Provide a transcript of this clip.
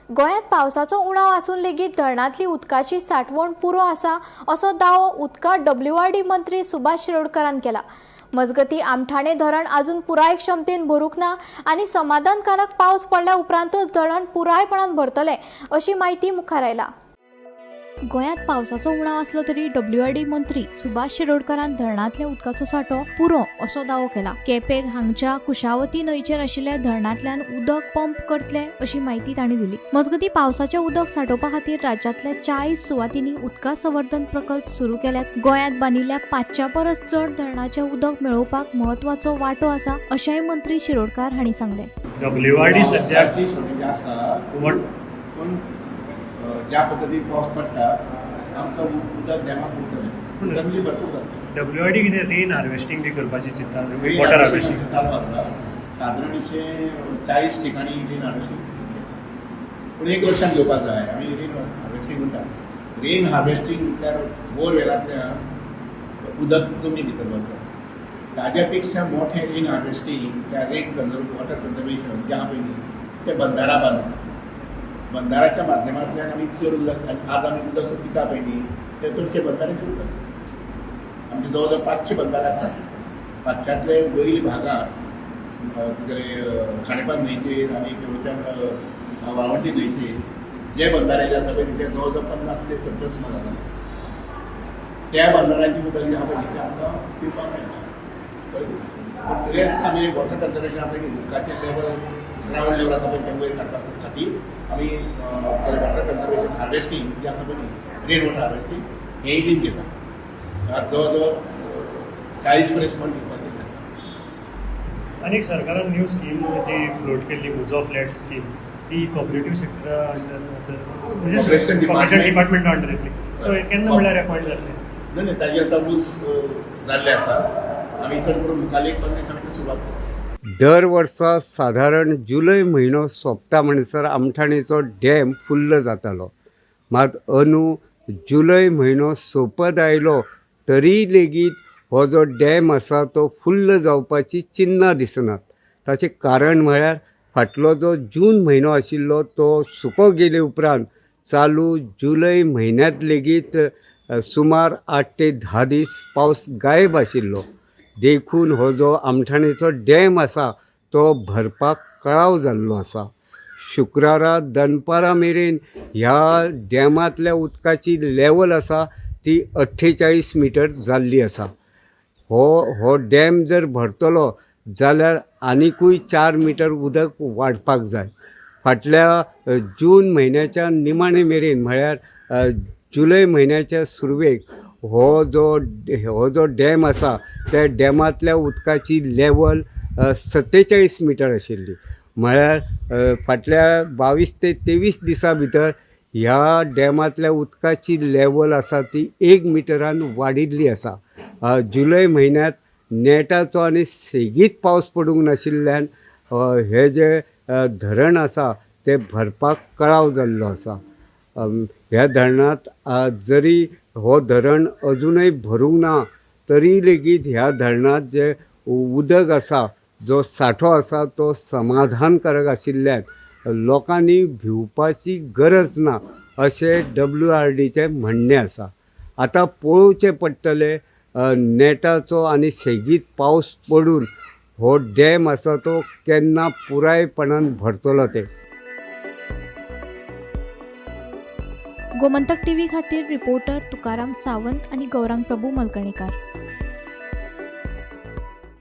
गोंयांत पावसाचो उणाव आसून लेगीत धरणांतली उदकाची सांठवण पुरो आसा असो दावो उदका डब्ल्यूआरडी मंत्री सुभाष शिरोडकारान केला. मजगती आमठाणे धरण अजून पुराय क्षमतेन भरूंक ना आनी समाधानकारक पावस पडल्या उपरांतच धरण पुरायपणान भरतले अशी म्हायती मुखार आयला. गोंयांत पावसाचो उणाव आसलो तरी डब्ल्यूआरडी मंत्री सुभाष शिरोडकारान धरणांतल्या उदकाचो सांठो पुरो असो दावो केला. केपें हांगच्या कुशावती न्हंयचेर आशिल्ल्या धरणांतल्यान उदक पंप करतले अशी म्हायती तांणी दिली. मजगती पावसाचें उदक सांठोवपा खातीर राज्यांतल्या 40 सुवातींनी उदका संवर्धन प्रकल्प सुरू केल्यात. गोंयांत बांदिल्ल्या 500 परस चड धरणाचें उदक मेळोवपाक म्हत्वाचो वांटो आसा अशेंय मंत्री शिरोडकार हांणी सांगलें. डब्ल्यूआरडी सद्याक पावसाची शॉर्टेज आसा, पूण ज्या पद्दतीन पावस पडटा आमकां उदक डॅमाक उरतलें, जमनी भरपूर जातली. डब्ल्यूआरडी कितें रेन हार्वेस्टिंग बी करपाची चिंत्ता, रेन वॉटर हार्वेस्टिंग आमचें चालू आसा. सादारणशें 40 ठिकाणी रेन हार्वेस्टिंग केलां, पूण एक वर्सान घेवपाक जाय. आमी रेन हार्वेस्टिंग म्हणटा, रेन हार्वेस्टिंग म्हटल्यार बोरवेलांतल्यान उदक जमनी भितर वचप. ताज्या पेक्षा मोठें रेन हार्वेस्टिंग म्हटल्यार रेन कन्जर्व वॉटर कन्जर्वेशन जें आहा पळय न्ही, तें बंदारा बांदप. बंदाराच्या माध्यमांतल्यान आमी चड उदक, आनी आज आमी उदक सो पिता पळय न्ही, तें चडशें बंदाऱ्याचें उदक. आमचे जवळ जवळ 500 बंदारे आसात. 500तले वयल्या भागांत तुगेले खांडेपार न्हंयचेर आनी तेवच्यान वाळवंटी न्हंयचेर जे बंदारे जे आसा पळय ते जवळ जवळ 50 ते 70 सुमार आसा. त्या बंदाऱ्यांचें उदक जें आहा पळय न्ही तें आमकां पिवपाक मेळटा. कळ्ळें? पूण रेस्ट आमी वॉटर कन्जर्वेशन आहा पळय न्ही, उदकाचें लेवल ग्रावंड लेवल आसा पळय तें वयर काडपा खातीर आमी वॉटर कन्जर्वेशन हार्वेस्टिंग जें आसा पळय न्ही, रेन वॉटर हार्वेस्टिंग हेंय बीन घेता. जवळ जवळ 40 पर्यंत सुमार घेवपाक गेल्लें आसा. आनी सरकारान न्यू स्कीम जी फ्लोट केल्ली, उजो फ्लॅट स्कीम, ती कॉपरेटीव सेक्टरा अंडर, म्हणजे Corporation corporation department. डिपार्टमेंटा under येतली. सो केन्ना म्हणल्यार अपॉयंट जातले? न्हय न्हय, ताजे आतां रूल्स जाल्ले आसा. आमी चड करून मुखार एक 15 दिसांनी सुरवात करतले. दर वर्सा सादारण जुलय म्हयनो सोंपता म्हणसर आमठाणेचो डॅम फुल्ल जातालो. मात अंदू जुलय म्हयनो सोंपत आयलो तरी लेगीत हो जो डॅम आसा तो फुल्ल जावपाची चिन्नां दिसनात. ताचें कारण म्हळ्यार फाटलो जो जून म्हयनो आशिल्लो तो सुको गेले उपरांत चालू जुलय म्हयन्यांत लेगीत सुमार 8 ते 10 दीस पावस गायब आशिल्लो. देखून हो जो आमठाणेचो डॅम आसा तो भरपाक कळाव जाल्लो आसा. शुक्रारा दनपारां मेरेन ह्या डॅमांतल्या उदकाची लेवल आसा ती 48 मिटर जाल्ली आसा. हो डॅम जर भरतलो जाल्यार आनिकूय 4 मिटर उदक वाडपाक जाय. फाटल्या जून म्हयन्याच्या निमाणे मेरेन म्हळ्यार जुलय म्हयन्याच्या सुरवेक हो जो डॅम आसा त्या डॅमांतल्या उदकाची लेवल 47 मिटर आशिल्ली. म्हळ्यार फाटल्या 22 ते 23 दिसां भितर ह्या डॅमांतल्या उदकाची लेवल आसा ती 1 मिटरान वाडिल्ली आसा. जुलय म्हयन्यांत नेटाचो आनी सेगीत पावस पडूंक नाशिल्ल्यान हे जे धरण आसा तें भरपाक कळाव जाल्लो आसा. ह्या धरणांत जरी हो धरण अजुनय भरूंक ना तरी लेगीत ह्या धरणांत जे उदक आसा, जो सांठो आसा तो समाधानकारक आशिल्ल्यान लोकांनी भिवपाची गरज ना अशें डब्ल्यूआरडीचें म्हणणें आसा. आतां पळोवचें पडटलें नेटाचो आनी सेगीत पावस पडून हो डॅम आसा तो केन्ना पुरायपणान भरतलो तें. गोमंतक टीव्ही खातीर रिपोर्टर तुकाराम सावंत आनी गौरांग प्रभू मलकणीकार.